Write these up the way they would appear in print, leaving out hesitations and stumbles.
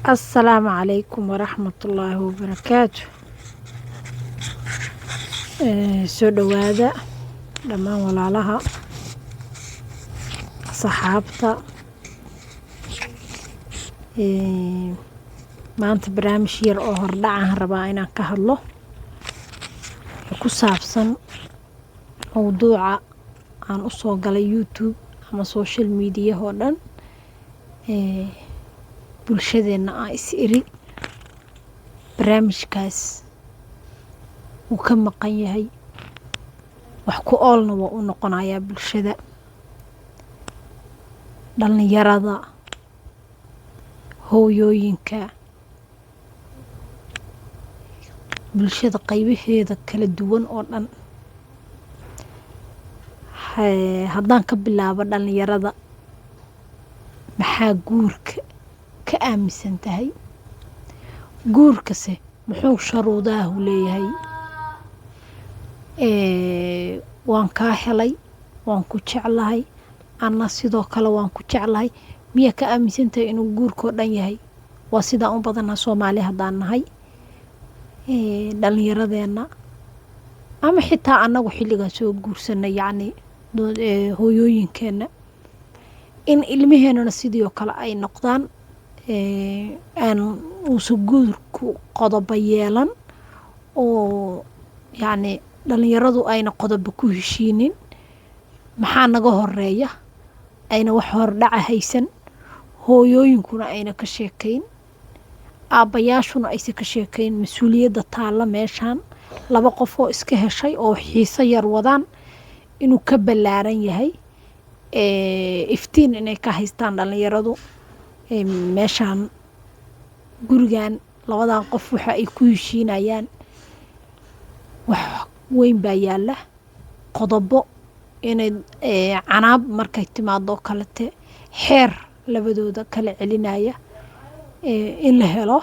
Assalaamu calaykum waraxmatullaahi wabarakaatu. Soo dhowaada dhammaan walaalaha, saxaabta. Maanta barnaamij yar oo hordhac rabaa inaan ka hadlo, ku saabsan mowduuca aan usoo galay YouTube ama social media oo dhan. Bulshadeena aan is iri barnaamijkaas wuu ka maqan yahay, wax ku oolna waa u noqonayaa bulshada, dhalinyarada, hooyooyinka, bulshada qaybaheeda kala duwan oo dhan. Haddaan ka bilaabo dhalinyarada, maxaa guurka ka aaminsan tahay? Guurkase muxuu sharuudahu leeyahay? Waan kaa helay, waan ku jeclahay, anna sidoo kale waan ku jeclahay, miyaa ka aaminsan tahay inuu guurkoo dhan yahay? Waa sidaan u badanaa Soomaali haddaan nahay, dhalinyaradeenna ama xitaa annagu xilligaan soo guursanay, yacni hooyooyinkeenna, in ilmaheenana sidii oo kale ay noqdaan, aan uusan guurku qodobo yeelan oo yacni dhalinyaradu ayna qodobo ku heshiinin. Maxaa naga horeeya? Ayna wax hordhaca haysan, hooyooyinkuna ayna ka sheekayn, aabbayaashuna aysan ka sheekayn mas-uuliyadda taalla meeshaan. Laba qof oo iska heshay oo xiiso yar wadaan inuu ka ballaaran yahay, iftiin inay ka haystaan dhalinyaradu meeshaan gurigan labadan qof waxa ay ku heshiinayaan wax weyn baa yaalla. Qodobo inay canaab markay timaado oo kalete, xeer labadooda kala celinaya in la helo,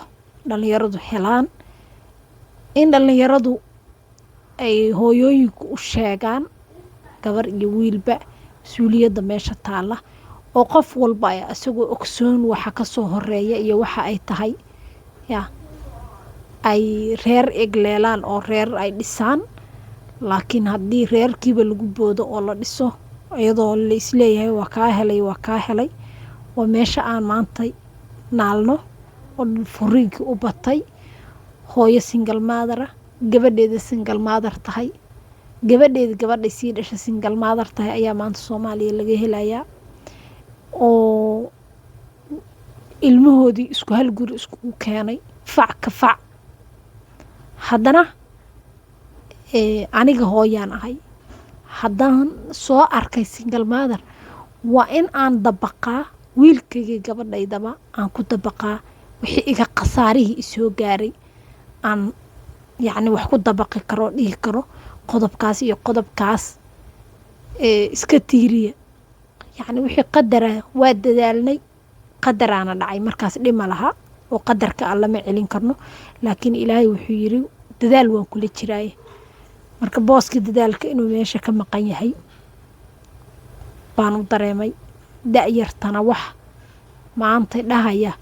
dhalinyaradu helaan, in dhalinyaradu ay hooyooyinku u sheegaan, gabar iyo wiilba, mas-uuliyadda meesha taalla, oo qof walba ay isagoo ogsoon waxa kasoo horeeya iyo waxa ay tahay ya ay reer egleelaan oo reer ay dhisaan. Laakiin haddii reerkiiba lagu boodo oo la dhiso iyadoo la isleeyahay waa kaa helay, waa kaa helay, waa meesha aan maanta naalno oo furiinkii u batay. Hooyo single mother ah, gabadheeda single mother tahay, gabadheeda gabadhay sii dhasha single mother tahay ayaa maanta Soomaaliya laga helayaa, oo ilmahoodii isku hal guri iskugu keenay, fac ka fac. Haddana aniga hooyaan ahay, haddaan soo arkay single mother, waa in aan dabaqaa wiilkayga, gabadhaydaba aan ku dabaqaa wixii iga khasaarihii isoo gaaray, aan yacni wax ku dabaqi karo, dhihi karo qodobkaas iyo qodobkaas iska tiiriya. Yacni wixii qadara waa dadaalnay, qadaraana dhacay, markaas dhima laha oo qadarka aan lama celin karno. Laakiin Ilaahay wuxuu yiri dadaal waan kula jiraaye. Marka booska dadaalka inuu meesha ka maqan yahay baan u dareemay. Da-yartana wax maanta dhahaya,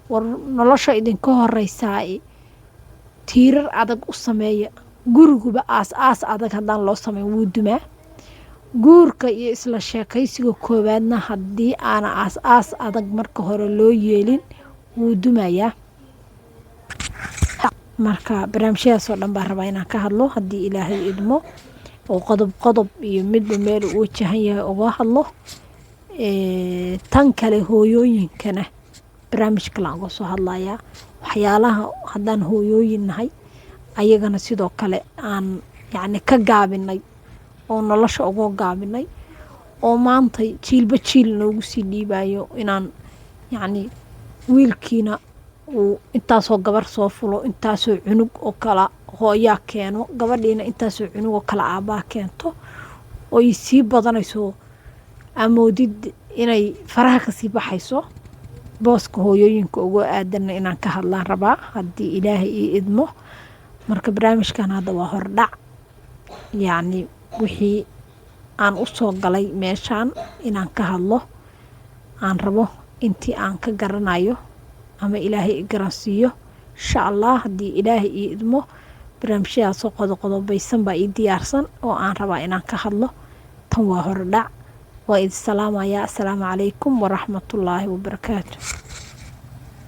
war nolosha idinka horeysaa, tiirar adag u sameeya guriguba. Aas aas adag haddaan loo sameyn, wuu dumaa. Guurka iyo isla sheekaysiga koowaadna haddii aana aas aas adag marka hore loo yeelin, wuu dumayaa. Marka barnaamijyadaas oo dhan baan rabaa inaan ka hadlo haddii Ilaahay idmo, oo qodob qodob iyo midba meel uu wajahan yahay uga hadlo. Tan kale, hooyooyinkana barnaamij kale aan uga soo hadlayaa, waxyaalaha haddaan hooyooyin nahay ayagana sidoo kale aan yacni ka gaabinay oo nolosha uga gaabinay, oo maanta jiilba jiil noogu sii dhiibayo, inaan yacni wiilkiina uu intaasoo gabar soo fulo, intaasoo cunug oo kala hooyaa keeno, gabadhiina intaasoo cunug oo kala aabbaa keento, oy sii badanayso, amoodid inay faraha kasii baxayso. Booska hooyooyinka uga aadanna inaan ka hadlaan rabaa haddii Ilaahay ii idmo. Marka barnaamijkan hadda waa hordhac, yacni wixii aan u soo galay meeshaan inaan ka hadlo aan rabo, intii aan ka garanayo. Ama Ilaahay i garansiiyo, insha Allah, haddii Ilaahay ii idmo, barnaamijyadaasoo qodoqodobaysan baa ii diyaarsan oo aan rabaa inaan ka hadlo. Tan waa hordhac. Waa idin salaamayaa. Asalaamu calaykum waraxmatullaahi wabarakaatu.